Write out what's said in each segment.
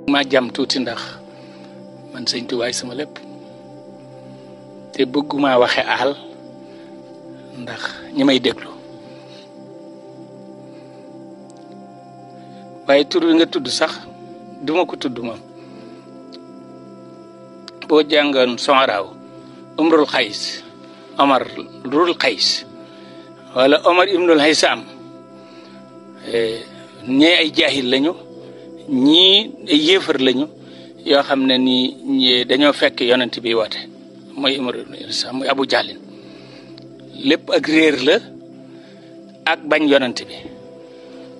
ma jam tuuti ndax man sëñ Tuubaa sama lépp te bëgguma waxe aal ndax ñi may déglu waaye tur wi nga tudd sax duma ko tudd moom boo jàngoon sonraaw umrul xays omar rul xays wala omar ibnul haysam ñee ay jaahil lañu ñii ay yéefar lañu yoo xam ne nii dañoo fekk yonent bi woote mooy Umar muy Abu Jahlin lépp ak réer la ak bañ yonent bi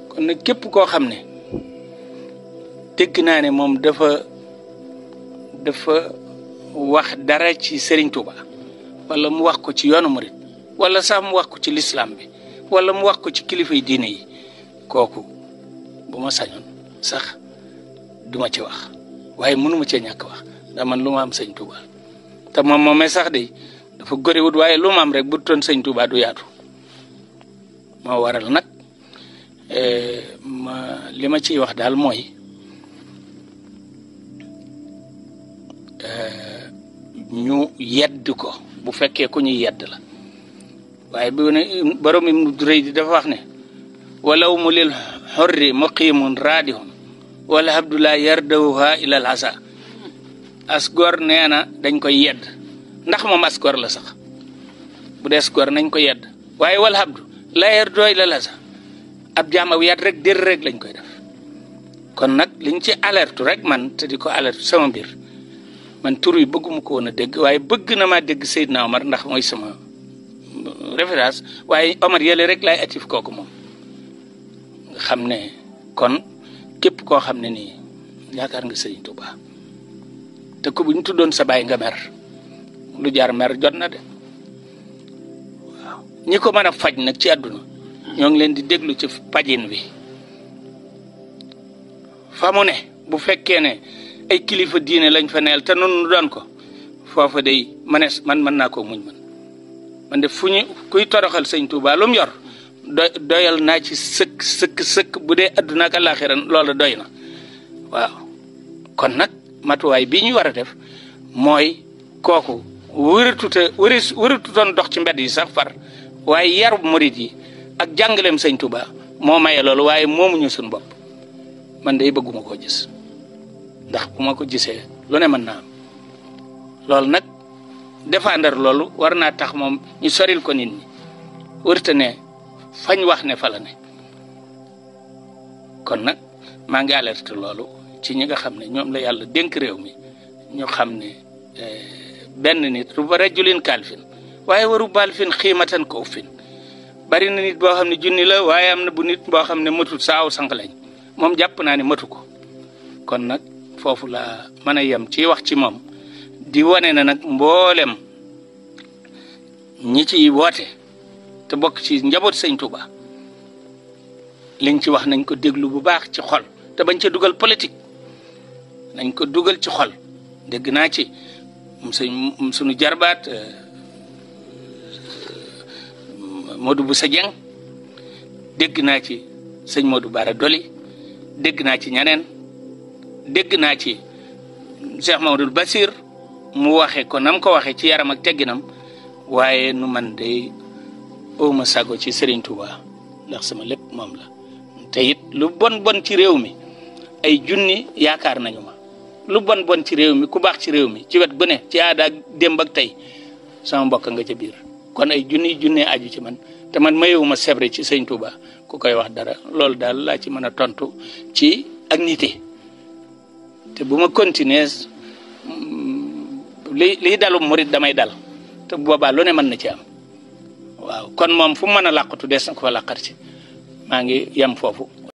kon nag képp koo xam ne dégg naa ne moom dafa wax dara ci Serigne Touba wala mu wax ko ci yoonu murit wala sax mu wax ko ci l'islam bi wala mu wax ko ci kilifay diine yi kooku bu ma sañoon sax duma ci wax waaye mënuma cee ñàkk wax ndax man lu ma am sëñ Touba te moom moomee sax de dafa góorewut waaye lu ma am rek bu toon sëñ Touba du yaatu moo waral nag li ma ciy wax daal mooy ñu yedd ko bu fekkee ku ñuy yedd la waaye bi ne borom Ibnu Duraydi dafa wax ne walaw mu lil xorri muqimun raadihun wala abdullah yardawha ilal hasa asgor nee na dañ koy yedd ndax moom asgor la sax bu dee asgor nañ ko yedd waaye wala abdu la yardoo ilal hasa ab jaam aw yat rek dir rek lañ koy def kon nag liñ ci alerte rek man te di ko alerte sama mbir man tur yi bëgguma ko woon a dégg waaye bëgg na maa dégg Seydina Omar ndax mooy sama référence waaye Omar yële rek laay atif kooku moom nga xam ne kon képp koo xam ne nii yaakaar nga Serigne Touba te ku bu ñu tuddoon sa baay nga mer lu jar mer jot na de waaw ñi ko mën a faj nag ci àdduna ñoo ngi leen di déglu ci pajin wi fa mu ne bu fekkee ne ay kilifa diine lañ fa neel te noonu doon ko foofa day man mën naa koo muñ man de fu ñu kuy toroxal Serigne Touba lu mu yor doyal naa ci sëkk bu dee adduna ak àllaaxira loola doy na waaw kon nag matuwaay bii ñu war a def mooy kooku wëratutoon dox ci mbedd yi sax far waaye yarub murit yi ak jàngaleem Sëñ Tuba moo maye loolu waaye moomuñu suñu bopp man day bëgguma koo gis ndax bu ma ko gisee lu ne mën naa am loolu nag défendre loolu war naa tax moom ñu soril ko nit ñi wërta ne fañ wax ne fa la ne kon nag maa ngi alerte loolu ci ñi nga xam ne ñoom la yàlla dénk réew mi ñu xam ne benn nit ruba rajulin kalfin waaye waru balfin xiimatan ko uffin bari na nit boo xam ne junni la waaye am na bu nit boo xam ne matut saaw sànq lañ moom jàpp naa ne matu ko kon nag foofu la mën a yem ci wax ci moom di wane na nag mboolem ñi ci woote te bokk ci njaboot Sëñ Touba liñ ci wax nañ ko déglu bu baax ci xol te bañ ca dugal politique nañ ko dugal ci xol dégg naa ci sunu jarbaat Modou Boussa Dieng dégg naa ci sëñ Modou Bara Doli dégg naa ci ñeneen dégg naa ci Cheikh Mamadou Bassir mu waxe ko nam ko waxe ci yaram ak tegginam waaye nu man de ma sago ci Serigne Touba ndax sama lépp moom la te it lu bon ci réew mi ay junni yaakaar nañu ma lu bon ci réew mi ku baax ci réew mi ci wet bu ne ci aada ak démb ak tey sama mbokk nga ca biir kon ay junni aju ci man te man mayewuma sebre ci Serigne Touba ku koy wax dara loolu daal laa ci mën a tontu ci ak nité te bu ma continuer liy dalu murit damay dal te boobaa lu ne mën na ci am waaw kon moom fu mu mën a làqatu des na ko fa làqar ci maa ngi yem foofu